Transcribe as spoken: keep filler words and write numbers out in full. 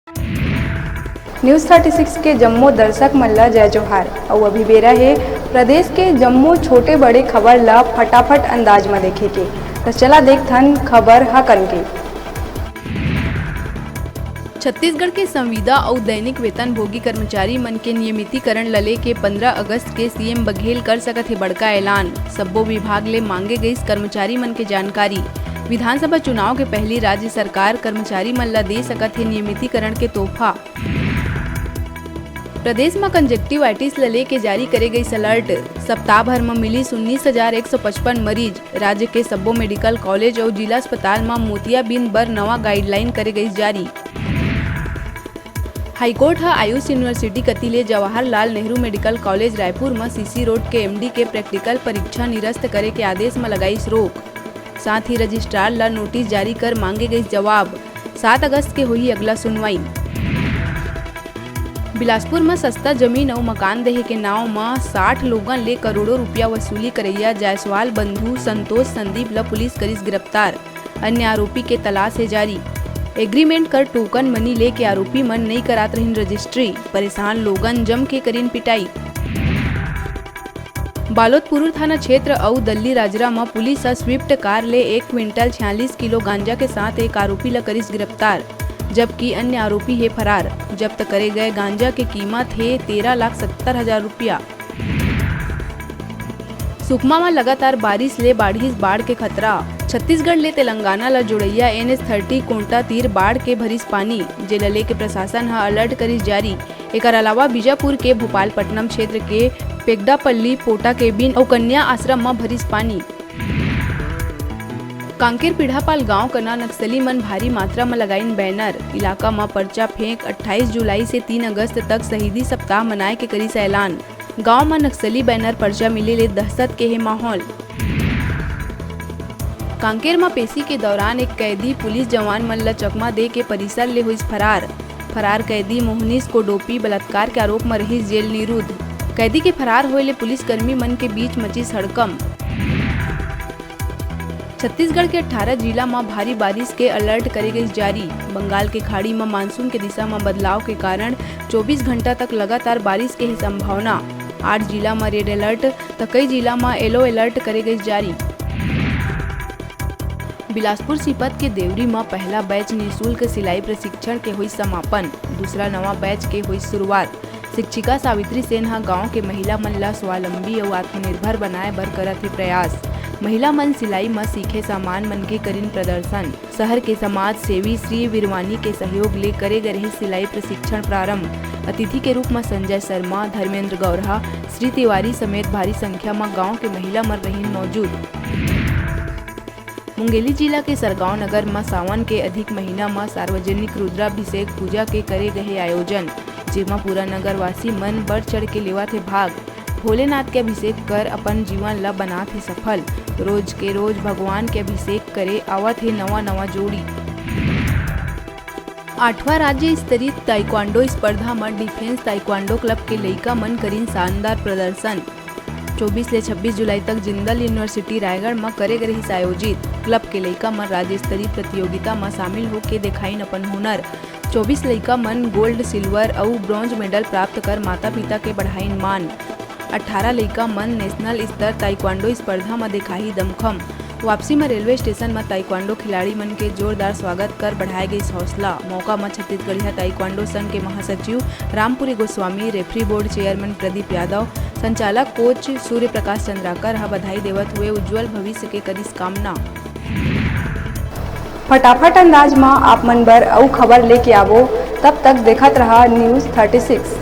News thirty six के जम्मो दर्शक मन ल जय जोहार। अउ अभी बेरा हे प्रदेश के जम्मो छोटे बड़े खबर ल फटाफट अंदाज म देखे के। त चला देखथन खबर हकन के। छत्तीसगढ़ के संविदा अउ दैनिक वेतन भोगी कर्मचारी मन के नियमितीकरण ल लेके पंद्रह अगस्त के सीएम बघेल कर सकत हे बड़का ऐलान। सब्बो विभाग ले मांगे गइस कर्मचारी मन के जानकारी। विधानसभा चुनाव के पहली राज्य सरकार कर्मचारी मन ल दे सकत हे नियमितीकरण के तोहफा। प्रदेश म कंजक्टिवाइटिस ल लेके जारी करे गइस अलर्ट। सप्ताह भर म मिलिस उन्नीस हजार एक सौ पचपन मरीज। राज्य के सब्बो मेडिकल कॉलेज अउ जिला अस्पताल म मोतियाबिंद बर नवा गाइडलाइन करे गइस जारी। हाईकोर्ट ह आयुष यूनिवर्सिटी कति ले जवाहरलाल नेहरू मेडिकल कॉलेज रायपुर म सीसी रोड के एमडी के प्रैक्टिकल परीक्षा निरस्त करे के आदेश म लगाइस रोक। साथ ही रजिस्ट्रार ल नोटिस जारी कर मांगे गइस जवाब। सात अगस्त के होही अगला सुनवाई। बिलासपुर म सस्ता जमीन अउ मकान देहे के नांव म साठ लोगन ले करोड़ों रुपया वसूली करइया जायसवाल बंधु संतोष संदीप ल पुलिस करिस गिरफ्तार। अन्य आरोपी के तलाश हे जारी। एग्रीमेंट कर टोकन मनी लेके आरोपी मन नइ करात रहिन रजिस्ट्री। परेशान लोगन जम के करिन पिटाई। बालोद पुरूर थाना क्षेत्र अउ दल्ली राजरा म पुलिस ह स्विफ्ट कार ले एक क्विंटल छियालीस किलो गांजा के साथ एक आरोपी ल करिस गिरफ्तार, जबकि अन्य आरोपी हे फरार। जब्त करे गए गांजा के कीमत हे तेरह लाख सत्तर हजार रुपया। सुकमा म लगातार बारिश ले बाढ़िस बाढ़ के खतरा। छत्तीसगढ़ ले तेलंगाना ल जोड़इया एनएच थर्टी कोंटा तीर बाढ़ के भरिस पानी, जेला लेके प्रशासन ह अलर्ट करिस जारी। एकर अलावा बीजापुर के भोपालपट्टनम क्षेत्र के पेगडापल्ली, पोटा केबिन अउ कन्या आश्रम म भरिस पानी। कांकेर पीढ़ापाल गांव कना नक्सली मन भारी मात्रा म लगाइन बैनर। इलाका म पर्चा फेंक अट्ठाईस जुलाई से तीन अगस्त तक शहीदी सप्ताह मनाए के करिस ऐलान। गांव म नक्सली बैनर पर्चा मिले ले दहशत के हे माहौल। कांकेर म पेशी के दौरान एक कैदी पुलिस जवान मन ल चकमा दे के परिसर ले होइस फरार। फरार कैदी मोहनीश कोडोपी बलात्कार के आरोप म रहिस जेल निरुद्ध। कैदी के फरार होए ले पुलिसकर्मी मन के बीच मचिस हड़कंप। छत्तीसगढ़ के अट्ठारह जिला म भारी बारिश के अलर्ट करे गइस जारी। बंगाल के खाड़ी म मानसून के दिशा म बदलाव के कारण चौबीस घंटा तक लगातार बारिश के हे संभावना। आठ जिला म रेड अलर्ट, त कई जिला म येलो अलर्ट करे गइस जारी। बिलासपुर सीपत के देवरी म पहला बैच निशुल्क सिलाई प्रशिक्षण के होइस समापन, दूसरा नवा बैच के होइस शुरुआत। शिक्षिका सावित्री सेन ह गांव के महिला मन ल स्वावलंबी अउ आत्मनिर्भर बनाए बर करत हे प्रयास। महिला मन सिलाई म सीखे सामान मन के करिन प्रदर्शन। शहर के समाज सेवी श्री वीरवानी के सहयोग ले करे गए रहिस सिलाई प्रशिक्षण प्रारंभ। अतिथि के रूप म संजय शर्मा, धर्मेंद्र गौरहा, श्री तिवारी समेत भारी संख्या म गांव के महिला मन रहिन मौजूद। मुंगेली जिला के सरगांव नगर म सावन के अधिक महीना म सार्वजनिक रुद्राभिषेक पूजा के करे गए आयोजन, जेमा पूरा नगरवासी मन बढ़ चढ़ के लेवत हे भाग। भोलेनाथ के अभिषेक कर अपन जीवन ल बनात हे सफल। रोज के रोज भगवान के अभिषेक करे आवत हे नवा नवा जोड़ी। आठवां राज्य स्तरीय ताइक्वांडो स्पर्धा म डिफेंस ताइक्वांडो क्लब के लइका मन करिन शानदार प्रदर्शन। चौबीस ले छब्बीस जुलाई तक जिंदल यूनिवर्सिटी रायगढ़ म करे गे रिहिस आयोजित। क्लब के लइका मन राज्य स्तरीय प्रतियोगिता म शामिल होके देखाइन अपन हुनर। चौबीस लइका मन गोल्ड, सिल्वर अउ ब्रॉन्ज मेडल प्राप्त कर माता-पिता के बढ़ाइन मान। अट्ठारह लइका मन नेशनल स्तर ताइक्वांडो स्पर्धा म देखाही दमखम। वापसी म रेलवे स्टेशन म ताइक्वांडो खिलाड़ी मन के जोरदार स्वागत कर बढ़ाए गइस हौसला। मौका म छत्तीसगढ़िया ताइक्वांडो संघ के महासचिव Rampuri Goswami, referee board chairman Pradeep Yadav, संचालक कोच सूर्य प्रकाश चंद्राकर ह बधाई देवत हुए उज्जवल भविष्य के करिस कामना। फटाफट अंदाज म आप मन बर अउ खबर लेके आवो, तब तक देखत रहा News thirty six।